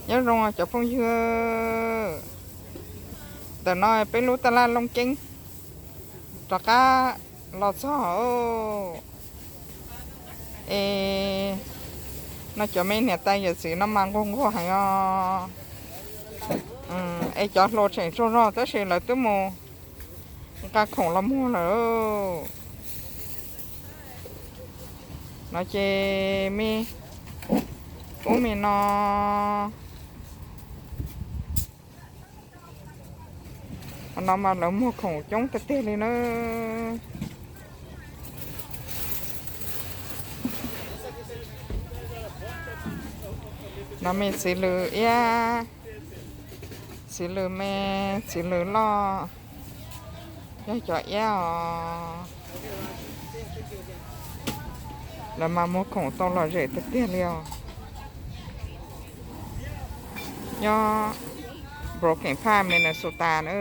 Nyob zoo cov phooj ywg, ntawm no peb lub taj laj Looj Ceeb rov qab los txog. Es no cov me niam tais yawm txiv no mas nquag nquag heev os. Es cov hluas tseem tsaug zog tab sis lawv twb mus nqa khoom los muag lawm. No ces me ub me no, no mas lawv muag khoom coob tiag tiag li na. No me txiv lws iab, txiv lws me, txiv lws loj, yog cov iab os. Lawv mas muag khoom tau lom zem tiag tiag li os. Nyob Broken Park, Minnesota na.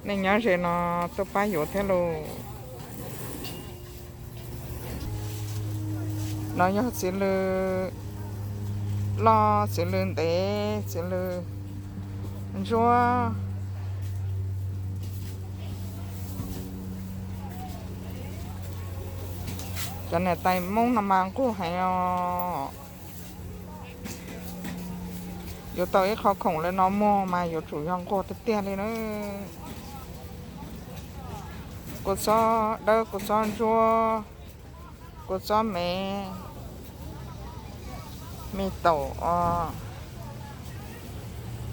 Nej nyob ze no tuaj pab yuav thiab lauj. No yog txiv lws loj, txiv lws ntev, txiv lws ntsuab. Cov niam tais Hmoob no mas nquag heev os. Yuav tau ib qho khoom li no muag mas yuav tsum yog nquag tiag tiag li na. Kua txob dawb, kua txob ntsuab, kua txob me, me taum,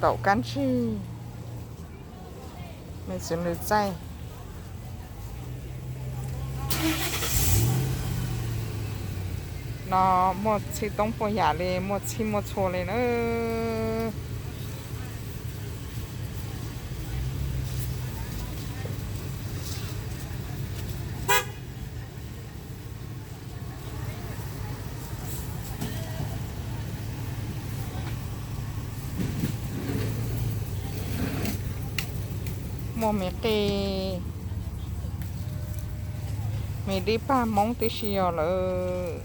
taum kab ntsig, me txiv lws txaij. No muaj txhij toob puas yam li, muaj txhij muaj txhua li na. Muaj me qij, me dib pag Hmoob tib si os lawm.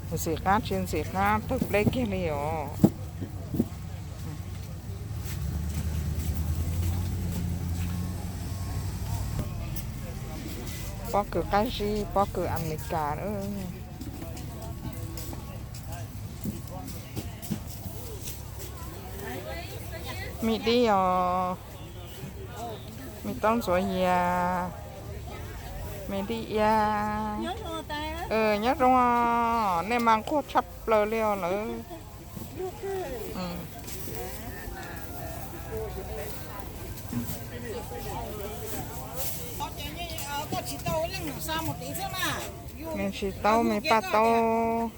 Ntxim qab tsis ntxim qab tawg pleb kiag li os. Pob kws qab zib, pob kws Amelikas. Me dib os, me taub ntxuav yias, me dib iab. Nyob zoo os, nej mas nquag tshaj plaws li os lawm. Me ntsis taub, me paj taub.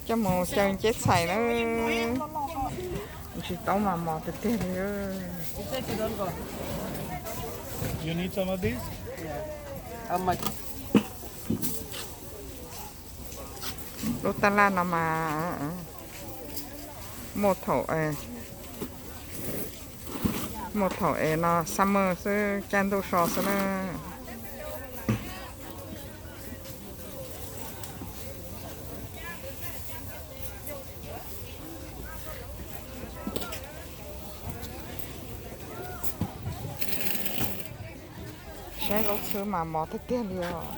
Coj mus xyaw nceb txhais na. Ntsis taub mas mos tiag tiag li. Lub taj laj no mas muaj thaum, muaj thaum es no summer xwb, caij ntuj so xwb na. Saib zaub txhwb mas mos tiag tiag li os.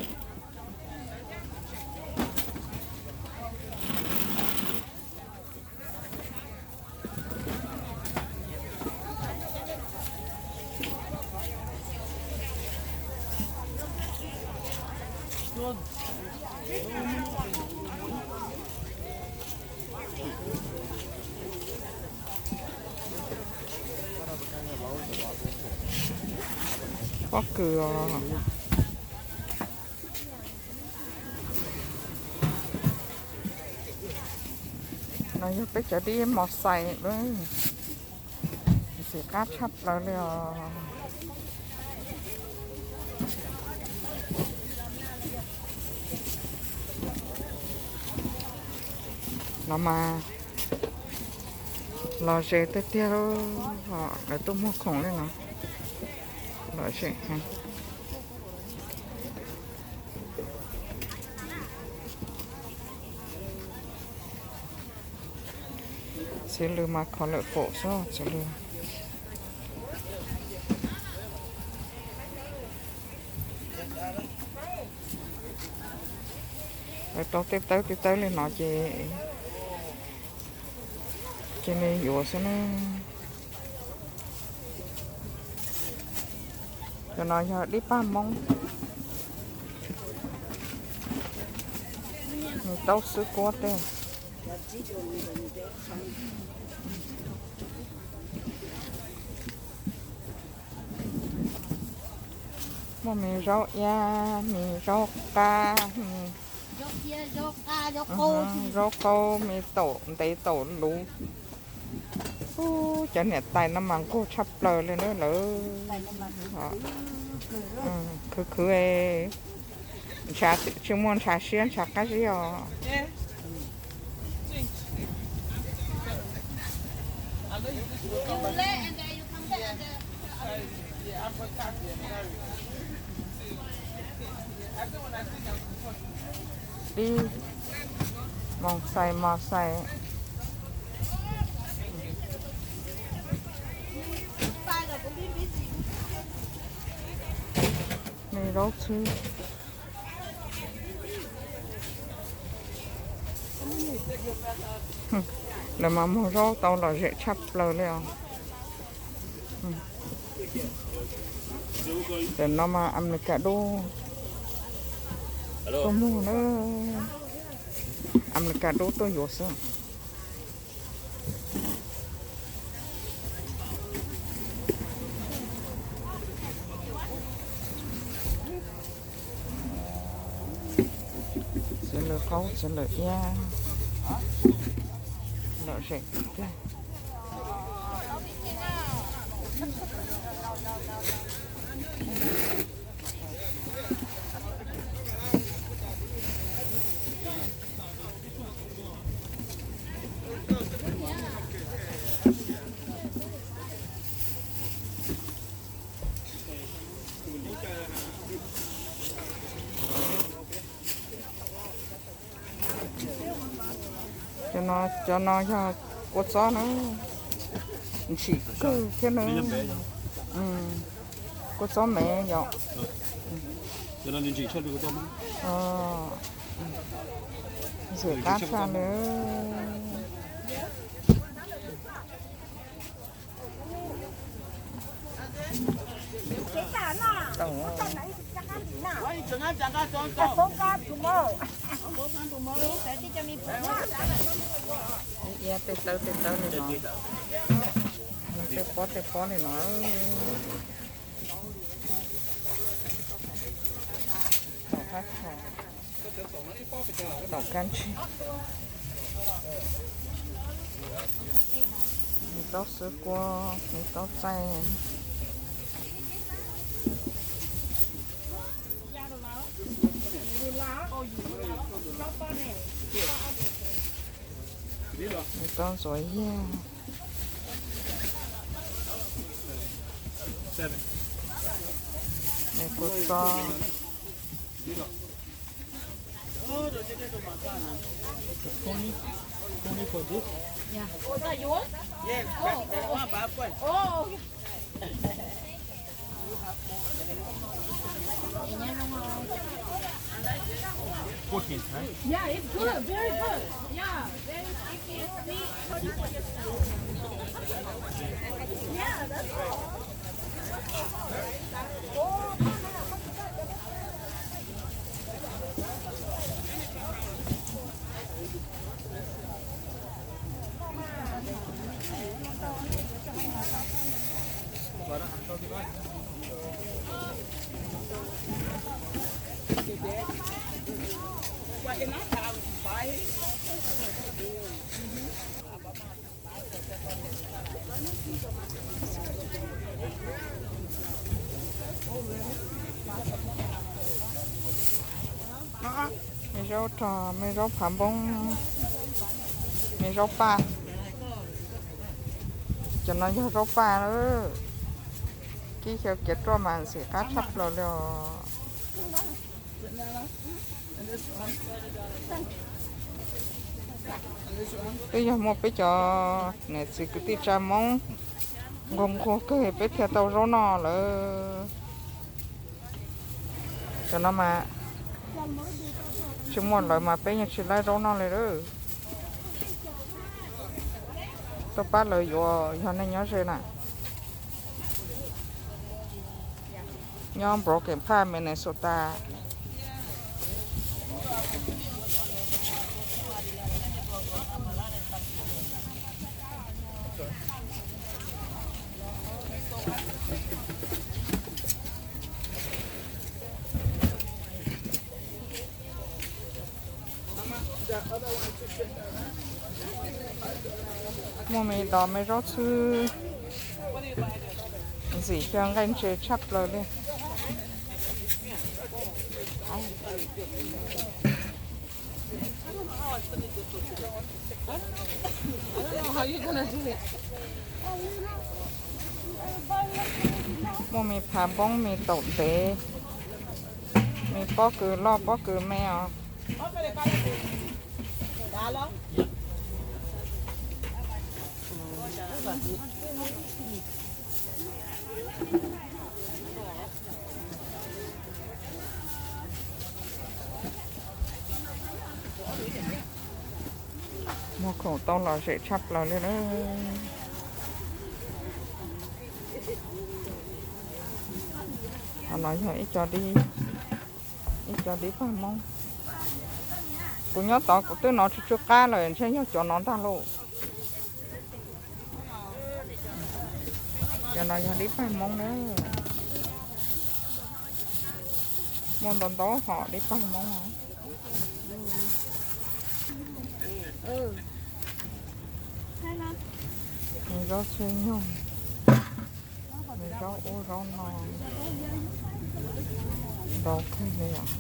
Pob kws os. No yog peb cov dib mos xais, ntxim qab tshaj plaws li os. No mas los ze tiag tiag, lawv tuaj muag khoom li no. Lom zem heev. Txiv lws mas kho lawm pom xwb txiv lws. Lawv rau tej tawb tej tawb li no ces cia li yuav xwb na. Cov no yog dib paj Hmoob, nws taub xwb kuab tej. Muaj me zaub iab, me zaub qab, me zaub qaub, me taum ntev taum luv. Ub, cov niam tais no mas nquag tshaj plaws li na lawv. Khwv khwv, tsis muaj ntshav siab ntshav qab zib os. Dib, mos xais mos xais. Me zaub txhwb. Lawv mas muag zaub tau lom zem tshaj plaws li os. Tam no mas Amelikas dub tuaj muag na. Amelikas dub tuaj yuav xwb. Txiv lws qaub txiv lws iab lom zem tiag. Cov no yog kua txob na, ntsim kawg thiab na. Kua txob me yom. Ntxim qab tshaj li. Iab tej tawb tej tawb li no, tej pob tej pob li no. Tom qab tshos, tom kab ntsig, me taub xwb kuab, me taub txaij. Me taub ntxuav yag. Me kua txob. Me zaub rog, me zaub phav npoob, me zaub paj. Cov no yog zaub paj lawm. Ib xyov kiav roj mas ntxim qab tshaj plaws li os. Twb yog muaj peb cov niam txiv kwv tij tsa Hmoob nquag nquag kawg peb thiaj tau zaub noj lawm. Cov no mas tsis muaj lawv mas peb yeej tsis laib zaub noj li lawm. Tuaj pab lawv yuav yog neeg nyob ze na. Nyob Brooklyn Park, Minnesota. Muaj me dos me zaub txhwb, ntxim xyaw nqaij ntse tshaj plaws li. Muaj me phav npoob, me taum ntev, me pob kws loj pob kws me os. Muag khoom tau lom zem tshaj plaws li lawm. Qhov no yog ib co dib, ib co dib paj Hmoob. Kuv nyob tod kuv twb hnov tsw tsw qab lawm, ntshe yog cov no ntag lauj. Cov no yog dib paj Hmoob na. Muaj ntau ntau hom dib paj Hmoob. Nws zaub txhwb nyuj, nws zaub ub zaub no, ntau kawg li os.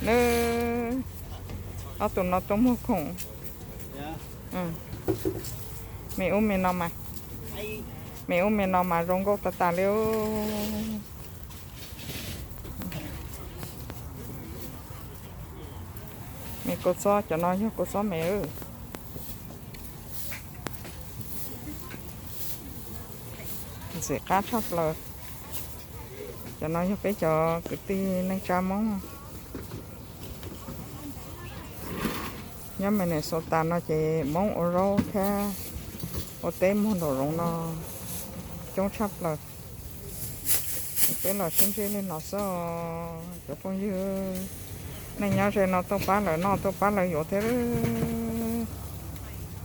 Nws, ob tug no tuaj muag khoom. Me ub me no mas, me ub me no mas zoo nkauj tas tas li. Me kua txob, cov no yog kua txob me. Ntxim qab tshaj plaws. Cov no yog peb cov kwv tij neej tsa Hmoob. Nyob Minnesota no ces Hmoob ua zaub thiab ua teb muag nraum zoov no coob tshaj plaws. Peb los sib ntsib li no xwb os cov phooj ywg. Nej nyob ze no tuaj pab lawv noj tuaj pab lawv yuav thiab.